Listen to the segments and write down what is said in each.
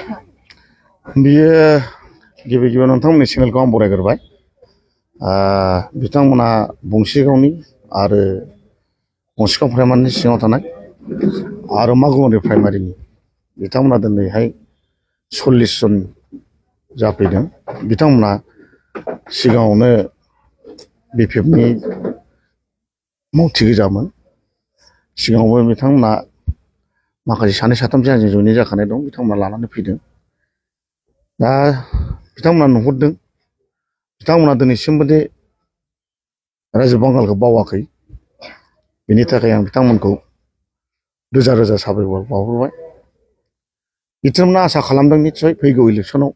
बियो गिबि गिबियाव नोंथांमोननि चेनेलखौ आं बरायग्रोबाय। बिथांमोना बंसिगावनि आरो बंसिगाव प्राइमारिनि सिङाव थानाय आरो मागुमारि प्राइमारिनि बिथांमोना दिनैहाय 40 जन जाफैदों। बिथांमोना सिगाङावनो बिपिएफनि मावथि गोजामोन। सिगाङावबो बिथांमोना माखासे सानै साथामसो आंजों जयेनिं जाखानाय दं, बिथांमोना लानानै फैदों। दा बिथांमोना नुहुरदों, बिथांमोना दिनैसिमबो दे रायजो बांगालखौ बावाखै। बेनि थाखाय आं बिथांमोनखौ रोजा रोजा साबायखर बावहरबाय। बिथांमोना आसा खालामदों निस्सय फैगौ इलेक्सनाव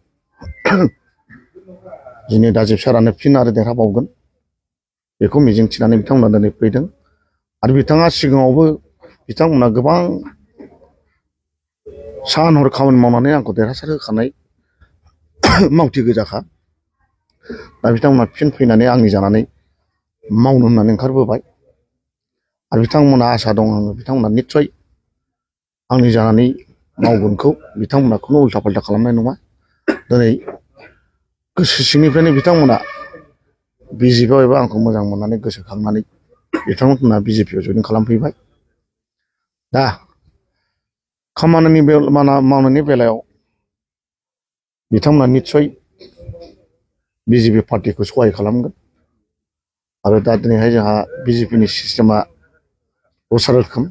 जोंनि दाजिब सारानो फिन आरो देरहाबावगोन, बेखौ मिजिंथिनानै बिथांमोना दिनै फैदों। आरो बिथाङा सिगाङावबो बिथांमोना गोबां सान हर खामानि मावनानै आंखौ देरहासार होखानाय मावथि गोजाखा। दा बिथांमोना फिन फैनानै आंनि जानानै मावनो होननानै ओंखारबोबाय। आरो बिथांमोना आसा दं आङो बिथांमोना निस्सय आंनि जानानै मावगोनखौ बिथांमोना खुनु उल्था फाल्था खालामनाय नङा। दिनै गोसो सिंनिफ्रायनो बिथांमोना बिजेपिआव एबा आंखौ मोजां मोननानै गोसोखांनानै बिथांमोना बिजेपिआव जयेन खालामफैबाय। दा खामानिनि मावनायनि बेलायाव बिथांमोना निस्सय बिजेपि पार्टिखौ सहाय खालामगोन। आरो दा दिनैहाय जोंहा बिजेपिनि सिस्टेमा दस्रा रोखोम।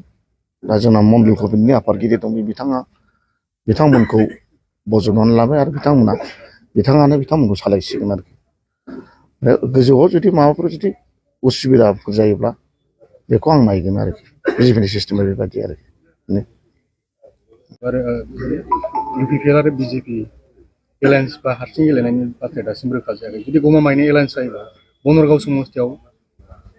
दा जोंना मण्डल कमिटिनि आफादगिरि दं, बिथांमोनखौ बजबनानै लाबाय आरो बिथाङानो बिथांमोनखौ सालायसिगोन आरोखि। गोजौआव जुदि माबाफोर जुदि उसुबिदाफोर जायोब्ला बेखौ आं नायगोन आरोखि। बिजेपिनि सिस्टेमा बेबायदि आरोखि। आरो इउपिपिएल आरो बिजेपि एलायन्स बा हारसिं गेलेनायनि बाथ्राया दासिमबो रोखा जायाखै। जुदि गमामायैनो एलायन्स जायोबा बनरगाव समस्तियाव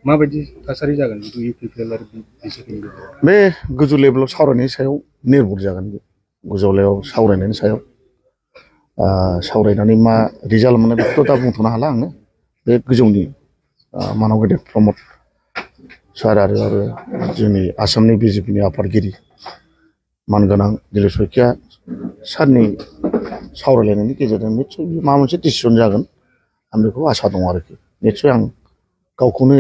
माबायदि थासारि जागोन इउपिपिएल आरो बिजेपिनि गेजेराव? बे गोजौ लेभेलाव सावरायनायनि सायाव निर्भर जागोन। बे गोजौ लेभेलाव सावरायनायनि सायाव सावरायनानै मा रिजाल्ट मोनो बेखौथ' दा बुंथ'नो हाला आङो। बे गोजौनि मानाव गेदेर प्रमद सार आरो जोंनि आसामनि बिजेपिनि आफादगिरि मानगोनां दिलीप सयखिया सारनि सावरायलायनायनि गेजेरजों निस्सय माबा मोनसे डिसिसन जागोन, आं बेखौ आसा दं आरोखि। निस्सय आं गावखौनो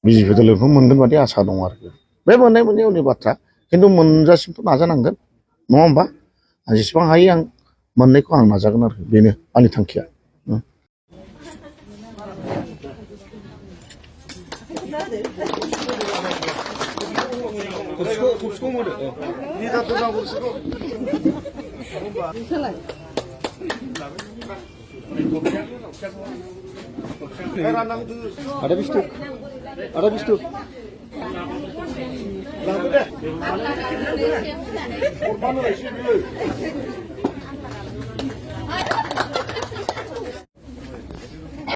बिजेपि दोलोखौ मोनगोन बादि आसा दं आरोखि। बे मोननाय मोननाय उननि बाथ्रा, खिन्थु मोनजासिमथ' नाजानांगोन, नङा होमबा? आं जेसेबां हायो आं मोननायखौ आं नाजागोन आरोखि। बेनो आंनि थांखिया। Ada bistu. Lagu deh.